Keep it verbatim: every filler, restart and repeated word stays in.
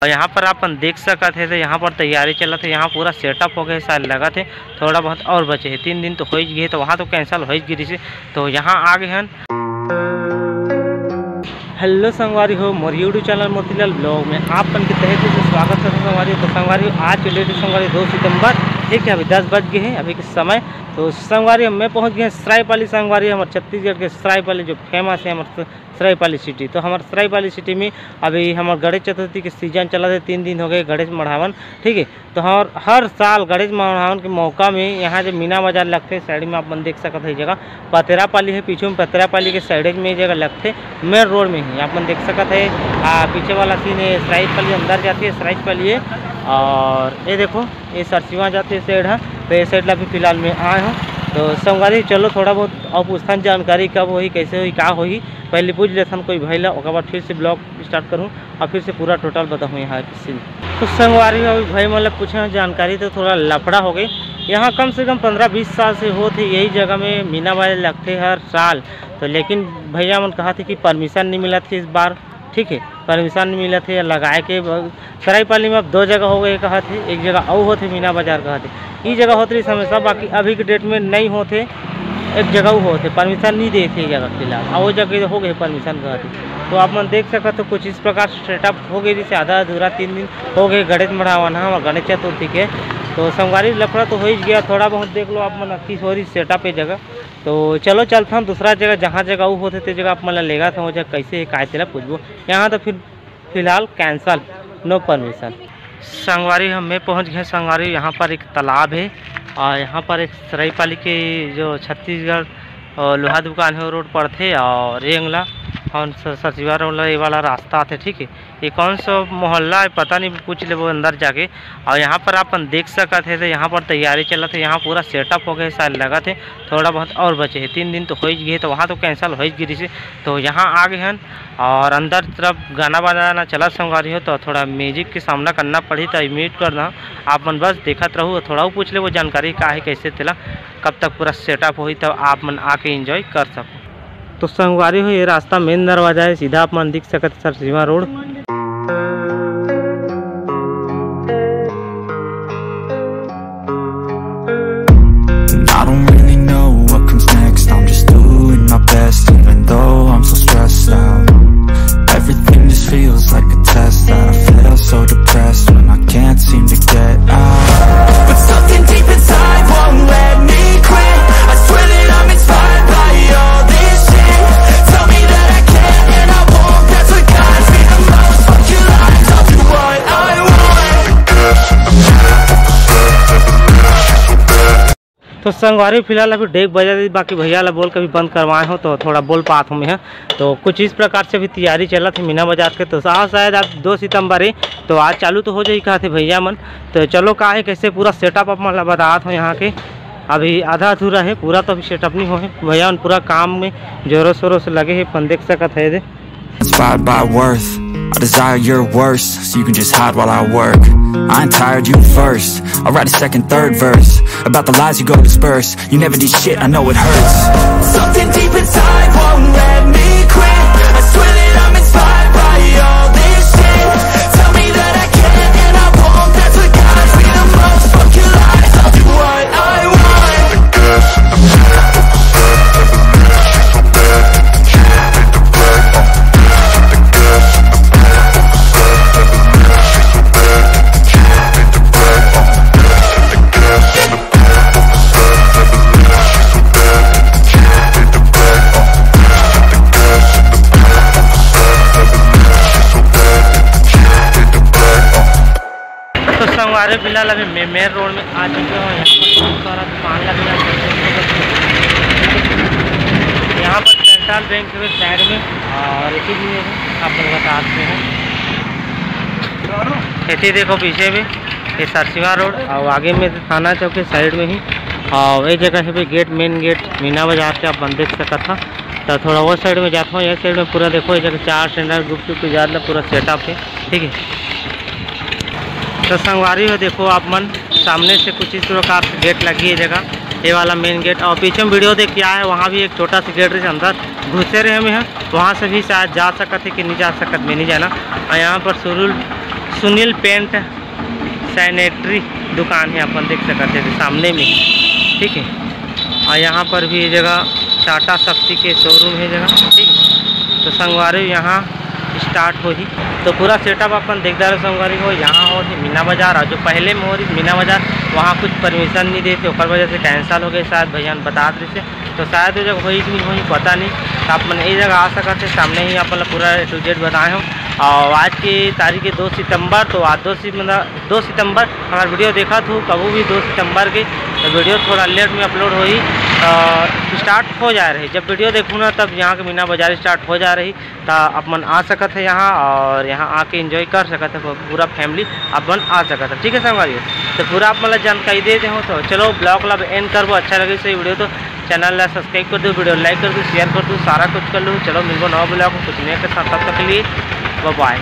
और यहाँ पर अपन देख सकत हे, तो यहाँ पर तैयारी चलत हे, यहाँ पूरा सेटअप हो गए, शायद लगत हे थोड़ा बहुत और बचे हे। तीन दिन तो हो ही गए, तो वहाँ तो कैंसिल हो ही गिरी से, तो यहाँ आ गए हन। हेलो संगवारी हो, मोर YouTube चैनल मोतीलाल ब्लॉग में आप मन के तहे दिल से स्वागत करत हों संगवारी हो। तो संगवारी हो, आज के डेट हे संगवारी हो दो सितंबर, ठीक है, अभी दस बज गए हैं अभी के समय। तो संगवारी हो, मैं पहुँच गए सरायपाली संगवारी हो, हमर छत्तीसगढ़ के सरायपाली जो फेमस है हमर सरायपाली सिटी। तो हमर सरायपाली सिटी में अभी हमर गणेश चतुर्थी के सीजन चलत हे, तीन दिन हो गए गणेश मढ़ावन, ठीक है। तो हर, हर साल गणेश मढ़ावन के मौका में यहाँ जो मीना बाजार लगथे, साइड में आप मन देख सकत हे, ये जगह पतरापाली है, पीछू में पतरापाली के साइड में ये जगह लगथे, मेन रोड में ही आप मन देख सकत हे। आ, पीछे वाला सीन है सरायपाली अंदर जाती है, सरायपाली है। और ये देखो, ये सरसीवा जाते साइड है, तो ये साइड ला भी फिलहाल में आए हो। तो संगवारी चलो थोड़ा बहुत और पूछथन जानकारी कब होही, कैसे होही, का होही, पहले पूछ लेथन कोई भाई ला, ओकर बाद फिर से ब्लॉग स्टार्ट करूँ और फिर से पूरा टोटल बताऊँ यहाँ के सीन। तो संगवारी हो, अभी भाई मन ला पूछे जानकारी, तो थोड़ा लफड़ा हो गई। यहाँ कम से कम पंद्रह बीस साल से होत हे यही जगह में मीना बाजार लगथे हर साल, तो लेकिन भैया मन कहा थे कि परमिशन नहीं मिलत हे इस बार, ठीक है, परमिशन नहीं मिलत हे लगाए के। ब-, सरायपाली में अब दो जगह हो गए कहत हे, एक जगह अउ होत हे मीना बाजार कहत हे, ई जगह होत रही हमेशा, बाकी अभी के डेट में नहीं होत हे, एक जगह अउ होत हे, परमिशन नहीं देत हे जगह फिलहाल, और वो जगह हो गए परमिशन कहत हे। तो आप मन देख सकत हो कुछ इस प्रकार से सेटअप हो गए, जैसे आधा अधूरा तीन दिन हो गए गणेश मढ़ावन ह और गणेश चतुर्थी के। तो संगवारी लफड़ा तो हो ही गया, थोड़ा बहुत देख लो आप मन की सॉरी सेटअप है जगह। तो चलो चलथन दूसरा जगह, जहाँ जगह अउ होत हे ते जगह आप मन ला लेगत हँव, वो जगह कैसे है काय तेला पूछबो। यहाँ तो फिर फिलहाल कैंसिल, नो परमिशन। संगवारी हम मैं पहुँच गए संगवारी, यहाँ पर एक तालाब है और यहाँ पर एक सरायपाली के जो छत्तीसगढ़ और लोहा दुकान है वो रोड पड़थे और ये अंगला और स-, सरसीवा रोड ला ये वाला रास्ता आथे, ठीक है। ये कौन सा मोहल्ला है पता नहीं, पूछ लेबो अंदर जाके। और यहाँ पर अपन देख सकत हे, तो यहाँ पर तैयारी चलत हे, यहाँ पूरा सेटअप हो गए, शायद लगत हे थोड़ा बहुत और बचे हे, तीन दिन तो हो ही गए, तो वहाँ तो कैंसिल हो ही गिरी से, तो यहाँ आ गए हन। और अंदर तरफ गाना बजाना चलत संगवारी हो, तो थोड़ा म्यूजिक के सामना करना पड़ी, तो म्यूट कर दा। आप मन बस देखत रहू, थोड़ा पूछ लेबो जानकारी का है कैसे तेला, कब तक पूरा सेटअप होही, तब आप मन आके एंजॉय कर सको। तो संगवारी हो, ये रास्ता मेन दरवाजा है, सीधा आप मन दिख सकत Sarsiwa road. And I don't really know what comes next. I'm just doing my best, even though I'm so stressed out. Everything just feels like a test that I fail, so depressed when I can't seem to get out. But something deep inside won't let me quit. I swear that I'm inspired by all this shit. Tell me that I can and I won't. That's what guides me the most. Fuck your lies, I'll do what I want. तो संगवारी फिलहाल अभी डेग बजा दी, बाकी भैया ला बोल के भी बंद करवाए हो, तो थोड़ा बोल पात हूँ मैं। तो कुछ इस प्रकार से भी तैयारी चलत हे मीना बाजार के। तो शा-, शायद आज दो सितंबर है, तो आज चालू तो हो जाही कहत हे भैया मन। तो चलो का है कैसे पूरा सेटअप आप मन ला बतात हो यहाँ के। अभी आधा अधूरा है, पूरा तो अभी सेटअप नहीं हो है। भैया मन पूरा काम में जोरों शोरों से लगे हैं, अपन देख सकत है दे। Inspired by worth, I desire your worst, so you can just hide while I work. I ain't tired, you first. I'll write a second, third verse about the lies you go disperse. You never did shit, I know it hurts. Something deep inside won't let me quit. I swear that I'm inspired by all this shit. Tell me that I can and I won't. That's what guides me the most. Fuck your lies, I'll do what I want. तो संगवारी फिलहाल अभी मैं main road में आ चुके हो। यहाँ पर बहुत सारा दुकान लगे हुए हैं। यहाँ पर सेंट्रल बैंक के साइड में और इसी लिए आप लोग बता सकते हैं। ऐसे ही देखो पीछे भी ये सरसीवा रोड और आगे में थाना चौक के साइड में ही और ये जगह है भी गेट, मेन गेट मीना बाजार के आप मन देख सकत हा। तो थोड़ा वो साइड में जाता हूँ, ये साइड में पूरा देखो, ये जगह चाट सेंटर, गुपचुप के जात ला पूरा सेटअप है, ठीक है। तो संगवारी हो, देखो आप मन सामने से कुछ इस प्रकार से गेट लगी है जगह, ये वाला मेन गेट। और पीछे में वीडियो देख के आया है, वहाँ भी एक छोटा सा गेट रहे, अंदर घुसे रहे में है, वहाँ से भी शायद जा सकत है कि नहीं जा सकत, मैं नहीं जाना। और यहाँ पर शुरू सुनील पेंट सैनिटरी दुकान हे, अपन देख सकत हे सामने में, ठीक है। और यहाँ पर भी ये जगह टाटा शक्ति के शोरूम हे जगह, ठीक है। तो संगवारी हो, यहाँ स्टार्ट होही। तो पूरा सेटअप अपन देखदा रहो संगवारी हो। यहाँ होही मीना बाजार, और जो पहले में होही मीना बाजार, वहाँ कुछ परमिशन नहीं देते, ओकर वजह से कैंसिल हो गए शायद, भैया ने बता देते। तो शायद वो जगह होही कि नहीं होही, पता नहीं। तो आप मन ये जगह आ सकत हे, सामने ही अपन ला पूरा A to Z बताए हो। और आज की तारीख है दो सितंबर, तो आज दो सी-, मतलब दो सितंबर हमारा वीडियो देखत हो, कबू भी दो सितंबर के, तो वीडियो थोड़ा लेट में अपलोड होही। तो स्टार्ट हो जा रही, जब वीडियो देखू ना, तब यहाँ के मीना बाजार स्टार्ट हो जा रही। तो आप मन आ सकत हे यहाँ, और यहाँ आके एंजॉय कर सकत हे, पूरा फैमिली आप मन आ सकत हे, ठीक है संगवारी हो। तो पूरा आप मन ला जानकारी दे दे हो। तो चलो, ब्लॉग ला एंड करबो, अच्छा लगे से वीडियो तो चैनल ला सब्सक्राइब कर दो, वीडियो लाइक कर दो, शेयर कर दो, सारा कुछ कर लो। चलो, मिलबो नवा ब्लॉग में कुछ नया के साथ, तब तक के लिए बाय बाय।